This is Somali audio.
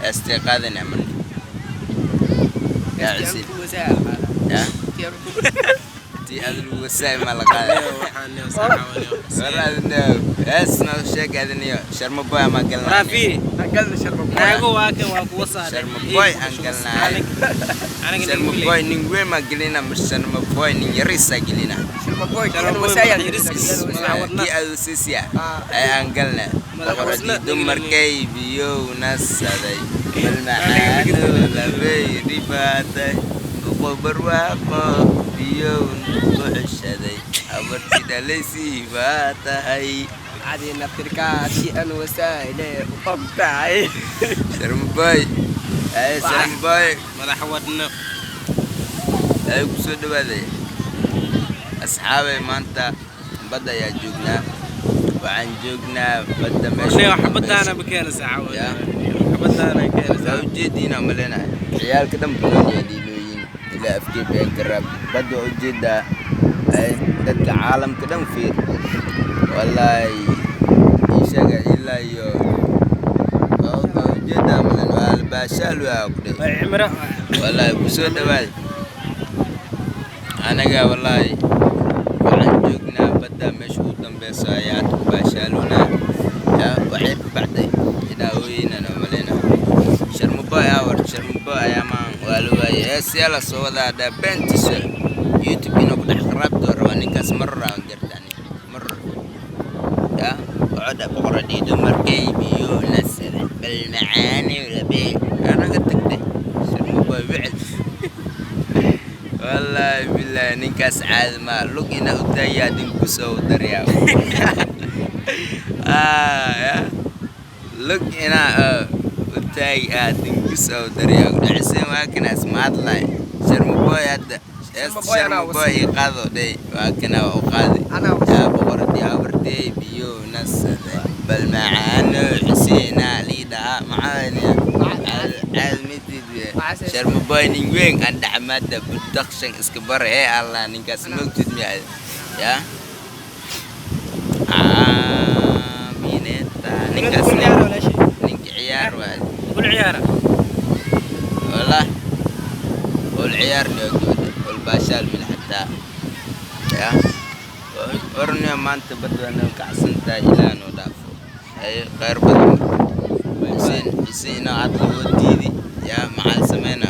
Heestee qaadanaa marka, yaa Xuseen? Ya tii aad lagu wasaay ma la qaaday? War adina hees noo sheeg adiniyo. Sharma Boy ama galnaa? Raafi. Galna Sharma Boy. Naago waa kan, waa kuwa saaray. Sharma Boy aan galnaa. Aniga. Sharma Boy nin weyn ma gelina, mar Sharma Boy nin yariisa gelina. Sharma Boy. Sharma kian Boy wasaaya. madax wadna. Kii aad wasiisiya Ah. ay aan galna. Madax Boqoradii wadna. dumarkay biyow nasaday, bal macaano labay ribaatay, uqo barwaaqo biyow ku ceshaday, habartii dhalaysii baa tahay. Adi naftirkaa si aan wasayle u ogtahay. Sharma Boy ay, Sharma Boy. Madax wadna. Ay ku soo dhawaaday asxaabay. Maanta badda ayaa joognaa, waxaan joognaa badda meesha Warniyo ugu xabadaana dambeysa. ma keenaysaa caawa? Ya. Xabadaana keenaysaa. Waa ujeediina malena ciyaalka dhan banooni ay dhiilooyin ilaa afkee been karaab. Badda waa ujeedaa. Ay dadka caalamka dhan fiir, wallaahi ii sheega ilaa iyo waa ujeedaa malen, waa albaashaal waa ku dheh. Waa cimro. Wallaahi ku soo dhawaad. Anaga wallaahi waxaan joognaa badda meesha ugu dambeyso ayaa hadda ku baashaaluna. Ya waxay ka baxday ilaa ooyeynana malena. Sharmuboy awar, Sharmuboy ayaa maan waa la waayay. Heesyaa la soo wadaa dhaa beentiisa YouTube inuu ku dhex kharaabto raba ninkaas. Mar aan gartani mar ya wuxuu boqoradii dumarkay biyo nasaday, bal macaani labey anaga tagtay. Sharmuboy wicil, wallaahi bilaahi ninkaas caadi ma lug ina u taayaa dinkusoo daryaa. Ah, ya lug ina u taagi ah dinkusoo daryaa dhicisen. Waa kana ismaadlay Sharmuboy hadda. Sharmuboy anaa. Sharmuboy ii qaado dhey, waa kana, waa u qaadi. Anaa. Yaa boqoradii habartay biyo nasaday, bal macaano xuseena liidhaha macaaniya caadi mitid. Sharmuboy nin weyn aan dhacmada production iska bara ee Allah ninkaas mogtid miya? Ya aamineta ninkaas ninka ciyaar waay. Kul ciyaara. Wallah wal ciyaar niyo gabadha wal baashaal min xataa ya orniyo. Maanta badda waa noo kacsan tahay, ilaa noo dhaafo. Ay khayr badan. Xuseen, Xuseen inoo hadla woo diidi. Yaa maxaa sameyna?